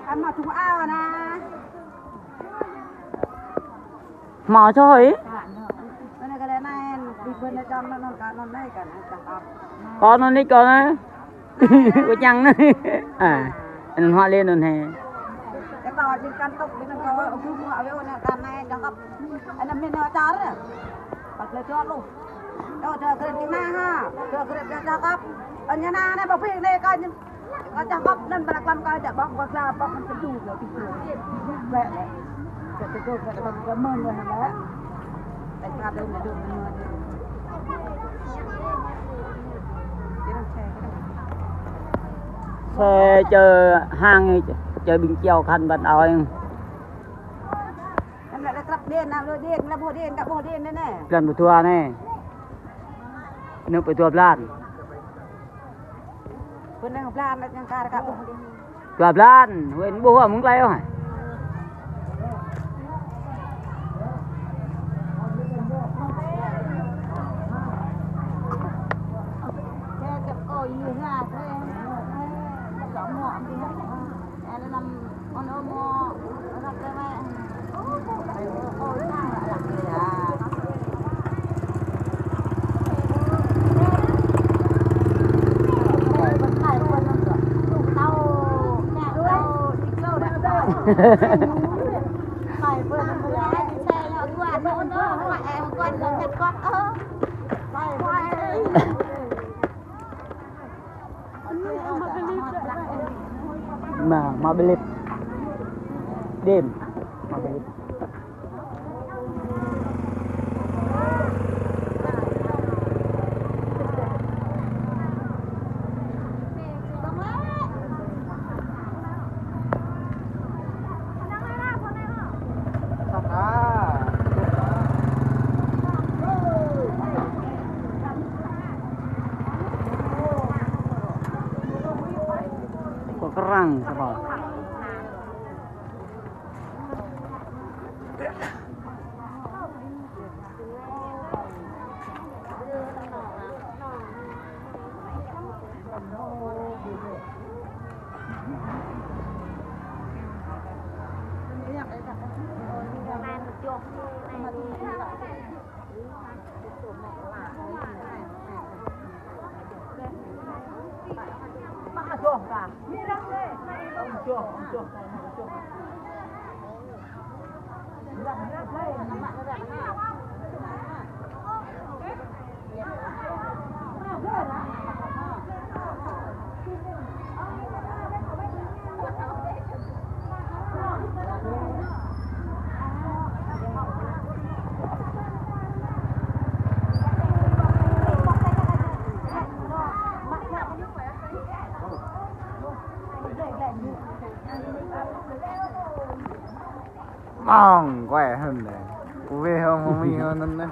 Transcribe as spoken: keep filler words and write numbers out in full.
Ăn mă thŭng ao anai. Hmâo čoh ih. Anai kơ lĕ anai, ƀing ƀôn anai čang anŭn, anŭn kơ anŭn anai kơ anai čang kâo. Kâo anŭn anai kâo anai. Kâo čang anai. A, anŭn hmâo lĕ anŭn hĕ. Kơ kâo ƀing kăn tŭk, ƀing kăn kâo, ƀing kâo wĕ anai kơ anai čang kâo. Anai min anai čar. Păt lĕ čô lu. Čô čô kret kơ anai ha. Čô kret kơ čang kâo. Anai anai anai ƀing anai kơ anai. Kơ čang kâo anŭn ƀơi klăm kơ čang ƀơ̆ng kơ klă ƀơ̆ng anŭn tơdu kơ tơdu. Wĕ lĕ. Kơ tơdu kơ tơdu kơ mơ̆n wĕ lĕ. Kơ tơdu kơ mơ̆n. Xe chở hàng, chở bình chèo khăn bát ao. Năm nay là krăp điện, năm nay điện, năm nay điện, năm nay điện đây này. Blan pơ dua anai. Anai pơ dua blan. Pơ anai blan, anai kar kar. Dua blan, wĕn ƀuh mơ̆ng tơlơi ôh. Mă, mă ƀlip. Đêm. Mă ƀlip. Kơ krăng, kơ ƀâo. Mơ̆ng quay hơn đấy. Ui, không, không, không, không, không.